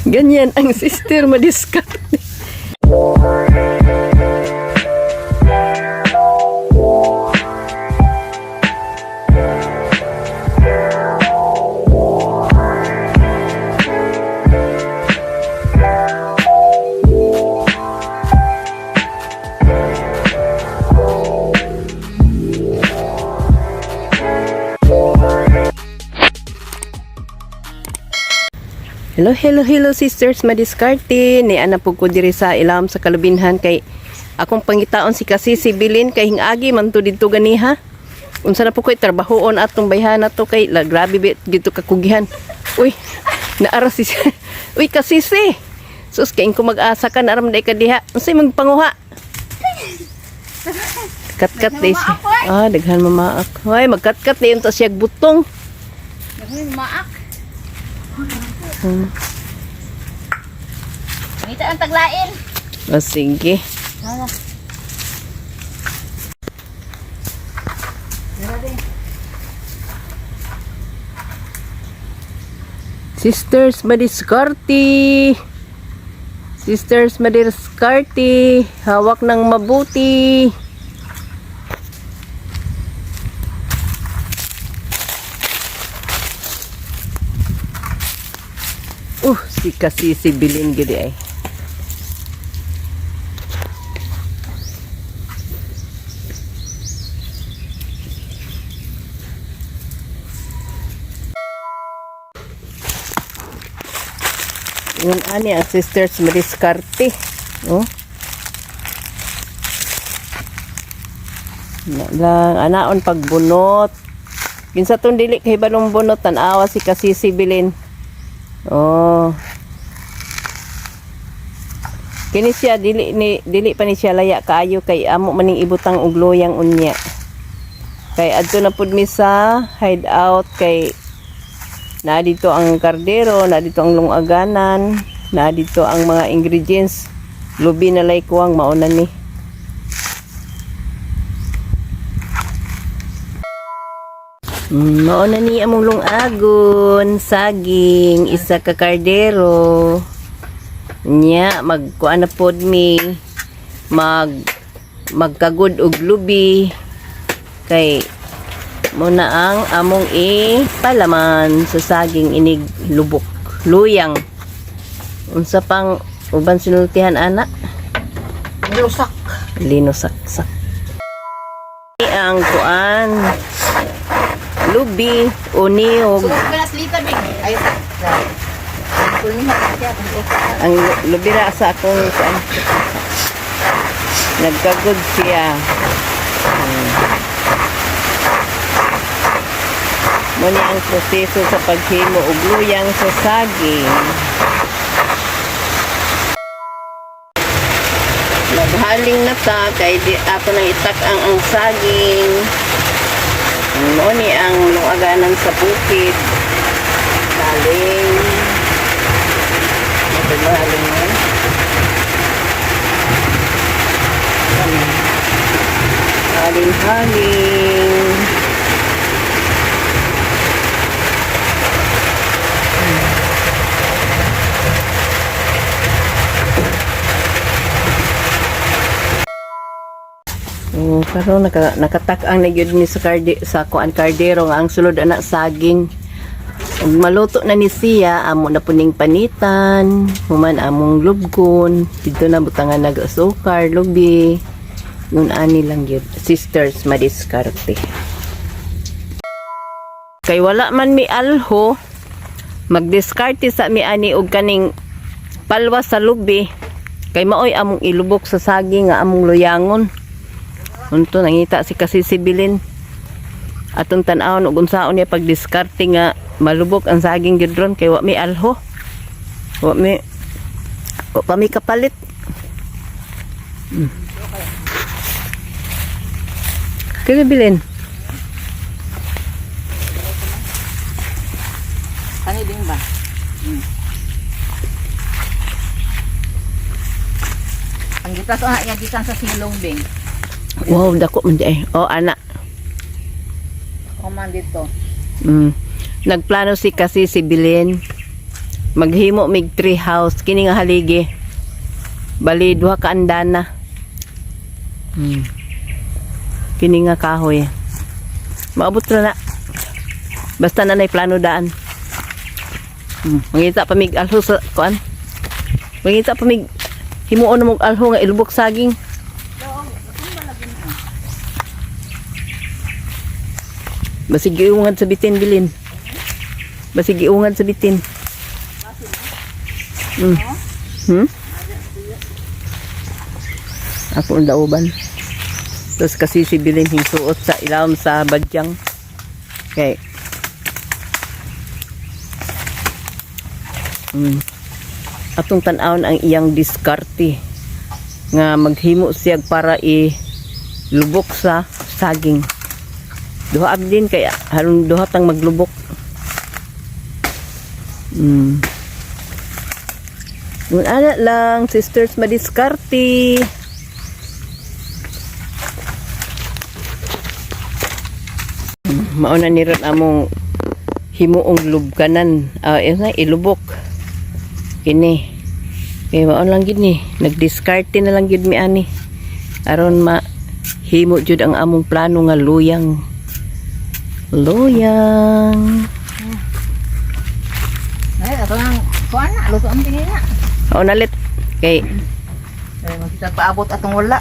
Ganyan ang sister madiskarte. Hello, hello, hello sisters madiskarte. Ni ana po ko diri sa ilam sa kalubinhan kay akong pangitaon si Kasisi Bilin kay hingagi man to didto ganiha. Unsa na po ko'y trabahoon atong bayhana to kay la, grabe bit gito kakugihan. Uy, naara si Uy, Kasisi. Sus kay ko mag-asa ka naram day ka diha. Unsay magpanguha? Katkat day siya. Ah, daghan mamaak. Hoy, magkatkat day unta siya butong. Daghan maak. Ngita ang taglain. O sige. Wala. Sisters Madiskarte. Sisters Madiskarte. Hawak ng mabuti. Si kasi si Bilin gidi ay. Yun ani ang sisters Madiskarte. Oh. Na lang anaon pagbunot. Kinsa tong dili kay balong bunot tan-awa si Kasisi Bilin. Oh. Kini siya dili ni dili pa ni siya laya kaayo kay amo maning ibutang og luyang unya. Kay adto na pud mi sa hideout kay naa dito ang kardero, naa dito ang lungaganan, naa dito ang mga ingredients. Lubi na lay kuwang mauna ni. Mauna ni among lungagon, saging, isa ka kardero. Nya magkuan na pod mi magkagod og lubi kay muna ang among ipalaman sa saging inig lubok luyang unsa pang uban sinultihan ana Lusak. linusaksak ang kuan lubi o niyog. Sulod ka na slita big. Ay sa. Ang lubi ra sa akong kuan nagkagod siya. Muna ang proseso sa paghimo og luyang sa saging. Maghaling na ta kay di ako nang itak ang saging. Mao ni ang lungaganan sa bukid. Haling. Ito ba haling mo? Haling haling. Oh, karon nakatak-ang na gyud ni sa karde sa kuan kardero nga ang sulod ana saging. Ug maluto na ni siya amo na puning panitan, human among lubgon, didto na butangan nag asukar, lubi. Nun ani lang gyud. Sisters madiskarte. Kay wala man mi alho, magdiskarte sa mi ani og kaning palwas sa lubi. Kay maoy among ilubok sa saging nga among luyangon. Unto nangita si kasi si Bilin. Atong tan-awon ug unsaon niya pagdiskarte nga malubok ang saging gyud ron kay wa mi alho. Wa mi wa pa mi kapalit. Kaya Bilin, Ano din ba? Ang gitas ana iya gikan sa silong bing. Wow, dako man di ay. Oh, ana. Kuman dito. Nagplano si kasi si Bilin. Maghimo mig tree house kini nga haligi. Bali duha ka andana. Kini nga kahoy. Maabot ra na. Basta na nay plano daan. Mangita pa mig alho sa kuan. Mangita pa mig himuon na mog alho nga ilubok saging. Basig giungad sa bitin bilin. Basig giungad sa bitin. Ako ang dauban. Tapos kasi si Bilin hingsuot sa ilawom sa badyang. Okay. Atong tan-awon ang iyang diskarte nga maghimo siya para i lubok sa saging. Duha din kaya harong duha tang maglubok. Ngun ana lang, sisters madiskarte. Mauna ni ron among himuong lubkanan. Ah, yun na, ilubok. Kini. Eh, maon lang gid ni. Nagdiskarte na lang gid mi ani. Aron ma himo jud ang among plano nga luyang. Luyang. Ay, ato nang kuan na, luto ang tingin na. O nalit. Kay Ay, magkita paabot atong wala.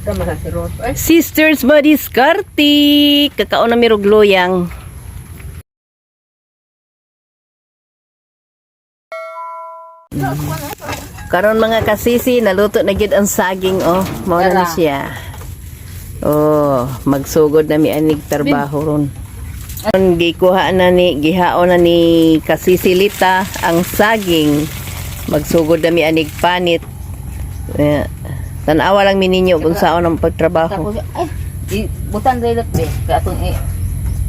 Tama sa sirot. Ay, Sisters Madiskarte. Kakao na mirog luyang. Karon mga kasisi, naluto na gid ang saging oh. Mao na ni Tara. siya. Oh, magsugod na mi anig trabaho ron. Ron gikuha na ni gihaon na ni Kasisi Lita ang saging. Magsugod na mi anig panit. Eh, tan-awa lang mi ninyo kung saan ang pagtrabaho. tapos ay, i butan dili be, kay atong i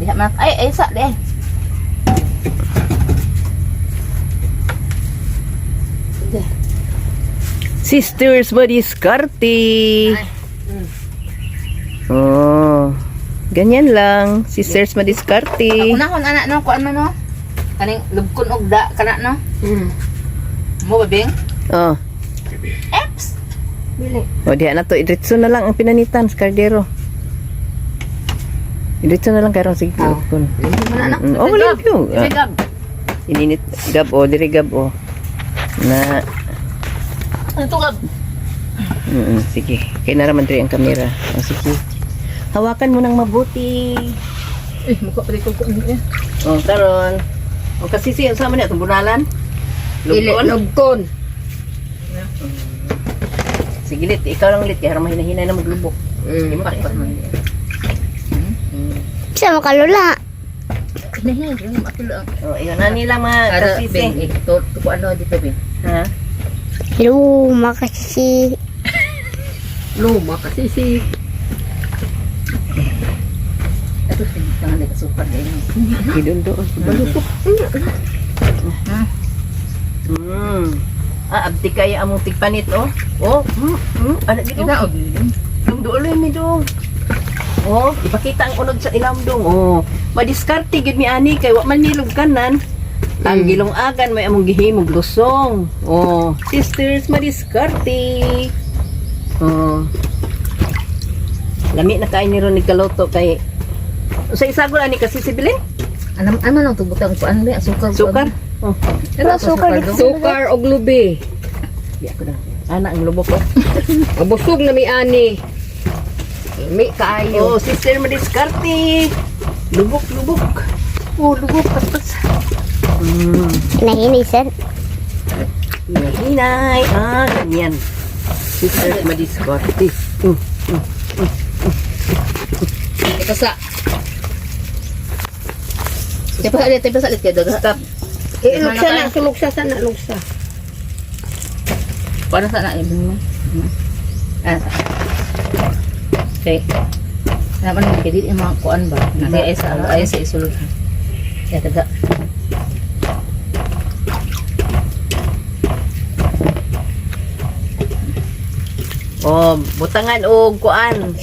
diha man ay ay sa di. Sisters Madiskarte. Oh. Ganyan lang, Sisters Madiskarte. Unahon ana no kuan man no. Kaning lubkon og da kana no. Mo ba bing? Oh. Eps. Dili. O diha na to, idritso na lang ang pinanitan sa kardero. Idritso na lang karon sige. Oh. Kun. Limpyo man anak. Oh, limpyo. Dili gab. Ininit gab o diri gab o. Na Ano to gab? Sige. Kay naraman diri ang kamera. O sige. Hawakan mo nang mabuti. Eh, mukha pa ko kuan niya. O karon. O kasi siya sa man atong bunalan. Lugkon. Lubkon. Sige lit, ikaw lang lit kay harang mahinahinay na maglubok. Pakpat man. Sa makalula. Hinahinay, yung matulo. O iyon na nila mga Ara, kasisi. bing, eh, to, to, ano dito, bing. Ha? Hello, makasisi. Luma kasi si. Ito, sige, tangan na kasukar din. Idon doon. Balusok. Ah, abdi kaya among tigpanit oh. Oh, Ano dito? Ika, og. Dong doon mi dong. Oh, ipakita ang unod sa ilam dong. Oh, madiskarte gyud mi ani kay wa man nilog kanan. Ang gilong-agan may among gihimog lusong. Oh, sisters madiskarte. Oh. Lami na kay ni ron ni kaloto kay sa isagol ani kasi si Bilin? Ano, ano lang tubutang ko, ano ba, sukar. Sukar. Oh. Ano, sukar? Sukar og lubi. Di ako na. Ana ang lubok oh. Busog na mi ani. Mi kaayo. Oh, sister madiskarte. Lubok, lubok. Oh, lubok paspas. Hinahinay, sir. Hinay. Ah, ganyan. Sister madiskarte. Ito sa. Tipa sa tipa sa kaya daga. Stop. Eh, lugsa na, sulugsa sana, lugsa. Paano sa na ibig mo? Ah, sa. Okay. Naman ang kaya yung mga kuan ba? Nasi ay sa ay sa isulod. Kaya taga. Oh, butangan og kuan.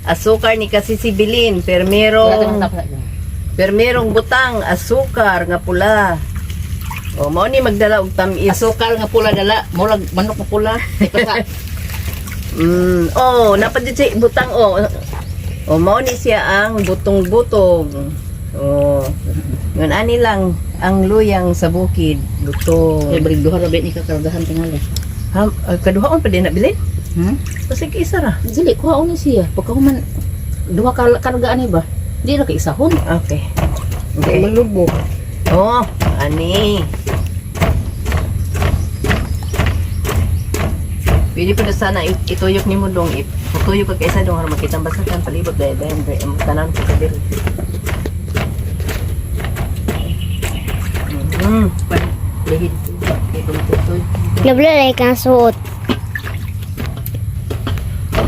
Asukar ni kasi si Bilin, Wala tayong permerong tapos. permerong butang asukar nga pula. Oh, mao ni magdala og tamis. Asukal nga pula dala, murag manok nga pula. Ito sa Oh, napad siya butang oh. Oh, mao ni siya ang butong-butong. Oh. Ngun ani lang ang luyang sa bukid, butong. Kay balig duha ra ba ni kakargahan tingali. Ha, kaduhaon pa din na bilin? Hmm? Kasi isa ra. Dili kuha ni siya. Pagka human duha ka kargaan ni ba? Di ra kay isahon. Okay. Okay. Malubok. Oh, ani. Pwede pa na sana ituyok nimo dong, ituyok ka kaysa dong aron makita ang basakan palibot dahil dahil dahil ang tanan ko ka diri. Lihid. Kay tutoy. Nablalay kang suot.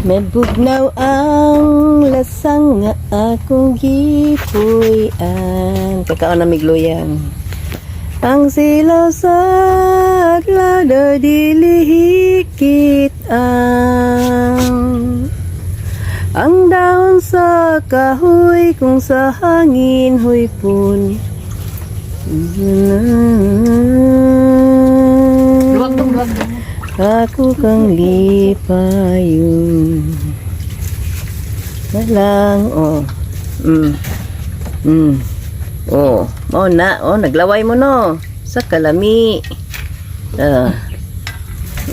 Mabugnaw ang lasang nga akong gipuy-an. Kakaon na migluyang. Ang silaw sa adlaw daw dili hikit ang dahon sa kahoy kung sa hangin huypon. Luwag dong, luwag dong. Ako kang lipayon. Walang, oh. Oh, oh na, oh, naglaway mo no. Sa kalami. Ah.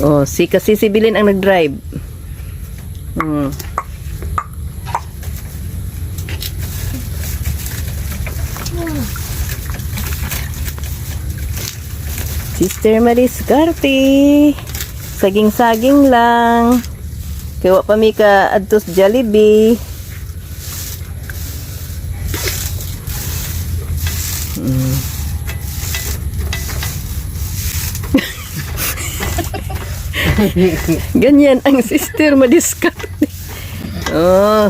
Oh, si kasi si Bilin ang nag-drive. Sister Mariscarte. Saging-saging lang. Kaya wa pa mi ka adtos Jollibee. Ganyan ang sister madiskarte. Oh.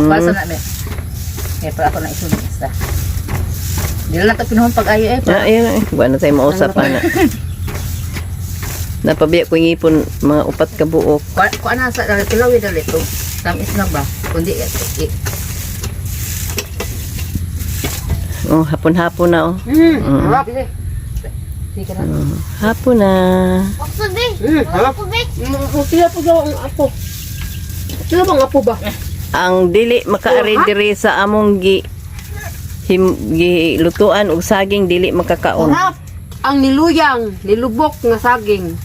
Pasa na me. Eh para ako na isulod isa. Dili lang ta pinuhon pag ayo eh. Ah, ayun, ay. Wala na tayo mausap, ana. Napabiya ko yung ipon, mga upat ka buok. Kuha kuha na sa dali kilawi dali to. Tamis na ba? Kundi eh, eh, Oh, hapon-hapon na, oh. Harap. Sige na. Hapon na. Harap. Sila po daw ang apo. Sila bang apo ba? Ang dili makaari diri sa among gi him, gilutuan og saging dili makakaon. Harap. Ang niluyang, nilubok nga saging.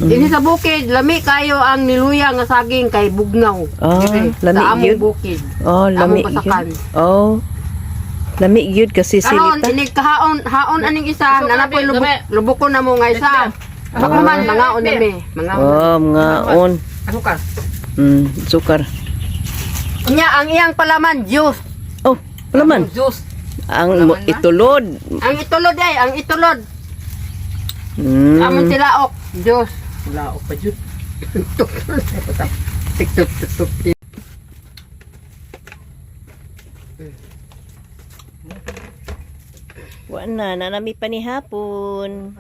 Ini sa bukid, lami kayo ang niluyang nga saging kay bugnaw. Ah, Dire, lami sa among yun. bukid. Oh, lami Among pasakan. gyud. Oh. Lami gyud kasi Karon silita. ini kahaon haon aning isa, nanapoy lubok lubok ko na mo nga isa. Baka man mangaon na mi, mangaon. Oh, ngaon. Asukal. Sukar. Nya ang iyang palaman juice. Oh, wala man. Juice. Ang itulod. Ang itulod ay, ang itulod. Among tilaok, juice. Wala pa jud. Tiktok tiktok. Wala na, nanami pa ni hapon.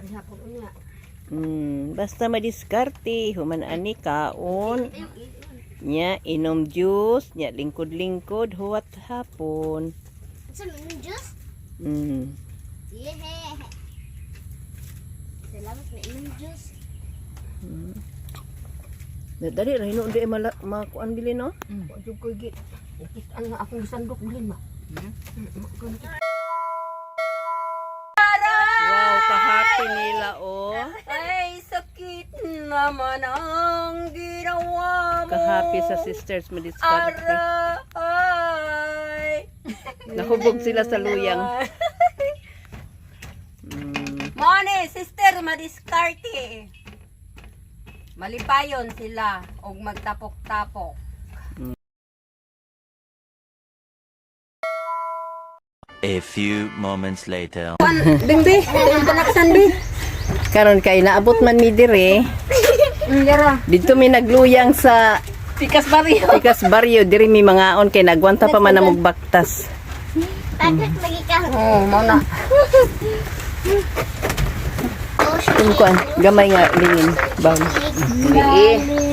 Basta madiskarte, human ani kaon. Nya inom juice, nya lingkod-lingkod huwat hapon. Sa juice? Yeah. Salamat na inom juice. Dali ra hinuon di mala makuan bilin no. Jud ko gi. Ang akong sandok bilin ba. Wow, kahappy nila oh. Ay sakit naman ang ginawa mo. Kahappy sa sisters madiskarte. Aray. Nahubog sila sa luyang. Mone, sister, madiskarte. Malipayon sila og magtapok-tapok. A few moments later. Bingbi, ang panaksan bi. Karon kay naabot man mi dire. Dito mi nagluyang sa Pikas barrio. Pikas Barrio diri mi mangaon kay nagwanta pa man amog baktas. Bakit lagi ka? Oh, mao na. Kung kuan, gamay nga lingin bang.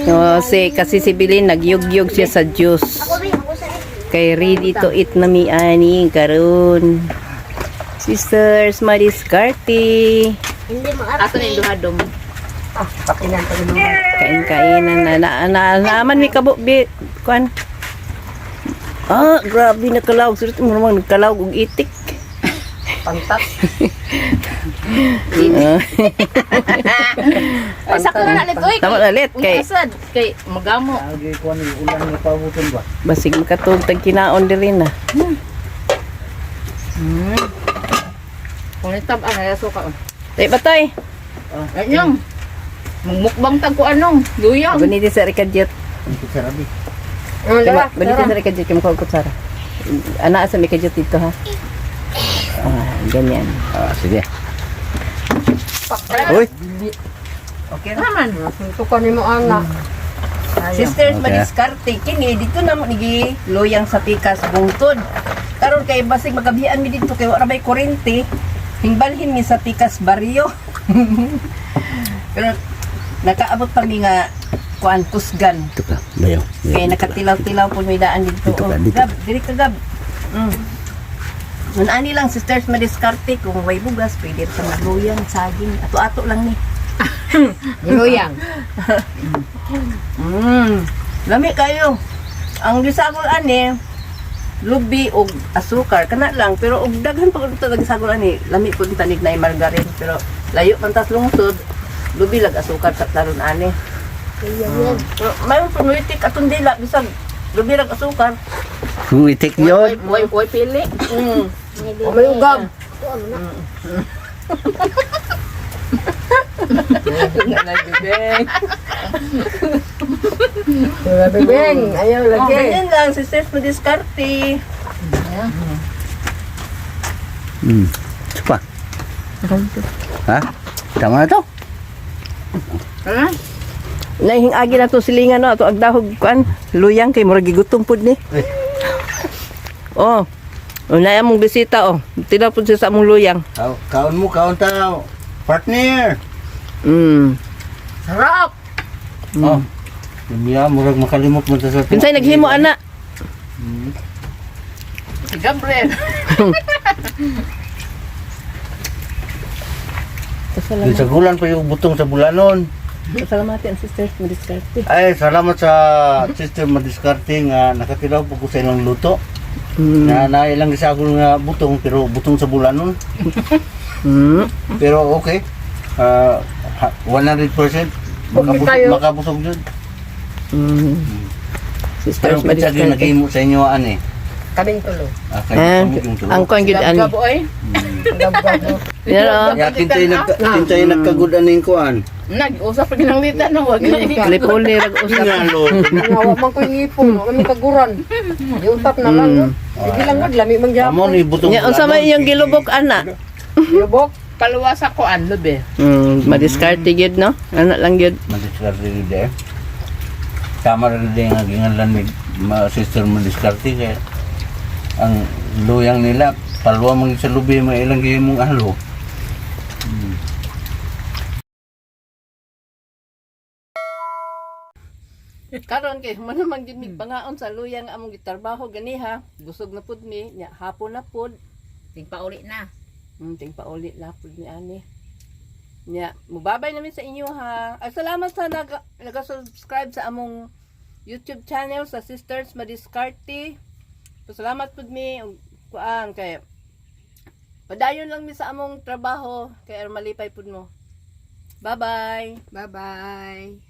No, si kasi si Bilin nagyugyog siya sa juice. Ako, be, ako sa Kay ready to eat na mi ani karon. Sisters, madiskarte. Hindi mo Ato na yung duha dom. Ah, pakinan pa rin. Kain-kainan na na na naaman mi kabo bi kuan. Ah, grabe nakalawg. Surot mo naman nagkalawg og itik. Pantat. Ah, Ay, sakto na nalit oy. Tama na lit kay Kay kay magamo. basig makatug tag kinaon diri na. Kung nitab ang ay suka. Tay batay. Anyong. Magmukbang tag ko anong luyang. Guniti sa rikadyet. Ang Kaya, dala. balik sa rikadyet kay mukha kutsara. Ana sa may kadyet dito ha. Ah, ganyan. Ah, sige. Uy, Okay naman. Suntukan ni mo anak. Sisters, Okay. madiskarte kini dito na mo nigi loyang sa pikas bungtod. Karon kay basig magabihan mi dito kay wala may kurente. Hingbalhin mi sa pikas baryo. Pero nakaabot pa mi nga kuan kusgan. dito ka. Bayaw. Kay nakatilaw-tilaw po mi daan dito. Dito ka, Oh, dito Gab, diri ka Gab. Ani lang sisters madiskarte kung way bugas pwede sa magloyang saging. Ato-ato lang ni. Luyang. Lami kayo. Ang gisagol ani lubi og asukar kana lang pero og daghan pa kuno gisagol ani lami pud tanig na margarine pero layo man tas lungsod lubi lag asukar sa taron ani. Pero Mayon punuitik atong dila bisag lubi lag asukar. Kung itik yun. Way way pili. O may ugab. Bebeng, ayaw Oh, lagi. ganyan lang sisters mo diskarte. Ito pa. Ha? Tama na to. Nahing agi na to silingan no ato agdahog kuan luyang kay murag gigutom pud ni. Eh. Oh. Unay among bisita oh. Tilaw pud siya sa among luyang. Kaon mo, kaon tao. Partner. Sarap. Oh. Lumiya, murag makalimot mo sa Kinsay naghimo ana? Si Gabriel. Yung sa gulan pa yung butong sa bulanon. Salamat ang sisters mo diskarte. Ay, salamat sa sister madiskarte nga nakatilaw po ko sa ilang luto. Na na ilang gisagol nga butong pero butong sa bulanon. Pero okay. Ah, 100% makabusog, kayo. makabusog yun. Sisters Pero kinsa gyud madiskarte. naghimo sa inyo ani? Kaming tulo. Ah, kayo Ah, kamo yung tulo. ang kuan gyud ani. Gab oy. Gab-gab. Pero Ya kinsay nagka kinsay nagkagud aning kuan. Nag-usap pa ginanglitan no wag. lipuli rag usap. Ngalo. Nga wa man ko yung ipon, wa man kaguran. Iutap na lang. No? Sige lang gud, lami man Amo gyapon. ni butong. Nya unsa man iyong gilubok ana? Lubok. Paluwa sa kuan lubi. Madiskarte gyud no. Ana lang gyud. Madiskarte gyud eh. Tama ra gyud nga ginganlan ni sister madiskarte kay ang luyang nila palwa man gyud sa lubi mga ilang gihimong alo. Karon kay human naman gyud mig pangaon sa luyang among gitrabaho ganiha, busog na pud mi, nya hapon na pud. Tigpauli na. Ting pauli na pud ni ani. Nya, mubabay namin sa inyo ha. Ay, salamat sa nag-subscribe sa among YouTube channel sa Sisters Madiskarte. Pasalamat pud mi og kuan kay padayon lang mi sa among trabaho kay aron malipay pud mo. Bye-bye. Bye-bye.